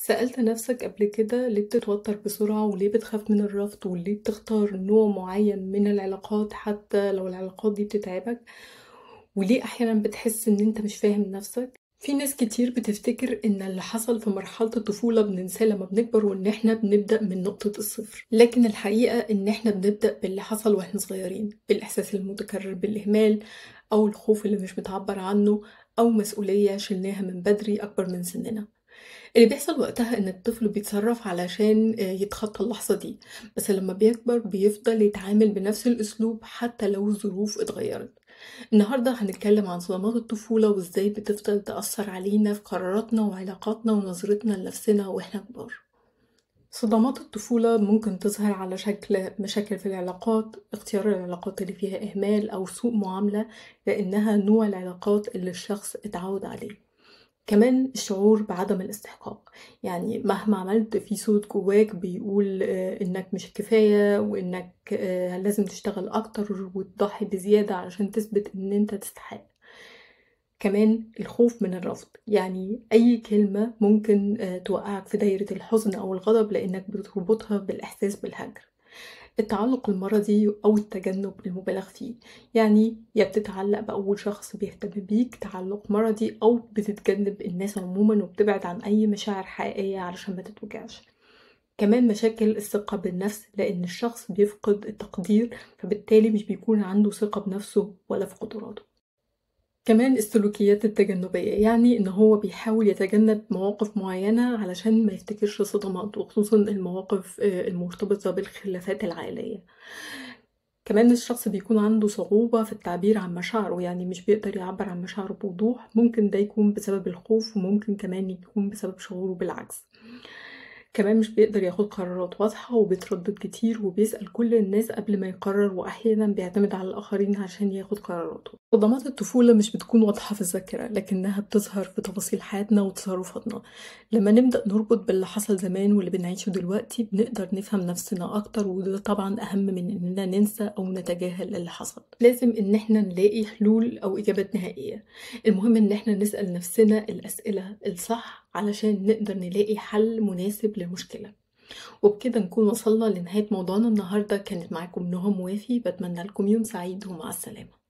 سألت نفسك قبل كده ليه بتتوتر بسرعة، وليه بتخاف من الرفض، وليه بتختار نوع معين من العلاقات حتى لو العلاقات دي بتتعبك، وليه أحيانا بتحس إن أنت مش فاهم نفسك؟ في ناس كتير بتفتكر إن اللي حصل في مرحلة الطفولة بننساه لما بنكبر، وإن إحنا بنبدأ من نقطة الصفر، لكن الحقيقة إن إحنا بنبدأ باللي حصل وإحنا صغيرين، بالإحساس المتكرر بالإهمال أو الخوف اللي مش متعبر عنه أو مسؤولية شلناها من بدري أكبر من سننا. اللي بيحصل وقتها إن الطفل بيتصرف علشان يتخطى اللحظة دي، بس لما بيكبر بيفضل يتعامل بنفس الأسلوب حتى لو الظروف اتغيرت. النهاردة هنتكلم عن صدمات الطفولة وإزاي بتفضل تأثر علينا في قراراتنا وعلاقاتنا ونظرتنا لنفسنا وإحنا كبار. صدمات الطفولة ممكن تظهر على شكل مشاكل في العلاقات، اختيار العلاقات اللي فيها إهمال أو سوء معاملة لأنها نوع العلاقات اللي الشخص اتعود عليه. كمان الشعور بعدم الاستحقاق، يعني مهما عملت في صوت جواك بيقول انك مش كفاية وانك لازم تشتغل اكتر وتضحي بزيادة علشان تثبت ان انت تستحق. كمان الخوف من الرفض، يعني اي كلمة ممكن توقعك في دايرة الحزن او الغضب لانك بتربطها بالاحساس بالهجر. التعلق المرضي أو التجنب المبالغ فيه، يعني يا بتتعلق بأول شخص بيهتم بيك تعلق مرضي، أو بتتجنب الناس عموما وبتبعد عن أي مشاعر حقيقية علشان ما تتوجعش. كمان مشاكل الثقة بالنفس، لأن الشخص بيفقد التقدير فبالتالي مش بيكون عنده ثقة بنفسه ولا في قدراته. كمان السلوكيات التجنبية، يعني إن هو بيحاول يتجنب مواقف معينة علشان ما يفتكرش صدمات، وخصوصا المواقف المرتبطة بالخلافات العائلية. كمان الشخص بيكون عنده صعوبة في التعبير عن مشاعره، يعني مش بيقدر يعبر عن مشاعره بوضوح، ممكن ده يكون بسبب الخوف وممكن كمان يكون بسبب شعوره بالعجز. كمان مش بيقدر ياخد قرارات واضحة وبيتردد كتير وبيسأل كل الناس قبل ما يقرر، وأحيانا بيعتمد على الآخرين عشان ياخد قراراته. صدمات الطفولة مش بتكون واضحة في الذاكرة، لكنها بتظهر في تفاصيل حياتنا وتصرفاتنا. لما نبدأ نربط باللي حصل زمان واللي بنعيشه دلوقتي بنقدر نفهم نفسنا أكتر، وده طبعا أهم من إننا ننسى أو نتجاهل اللي حصل. لازم إن احنا نلاقي حلول أو إجابات نهائية. المهم إن احنا نسأل نفسنا الأسئلة الصح علشان نقدر نلاقي حل مناسب للمشكلة. وبكده نكون وصلنا لنهاية موضوعنا النهاردة. كانت معاكم نهى موافي، بتمنى لكم يوم سعيد ومع السلامة.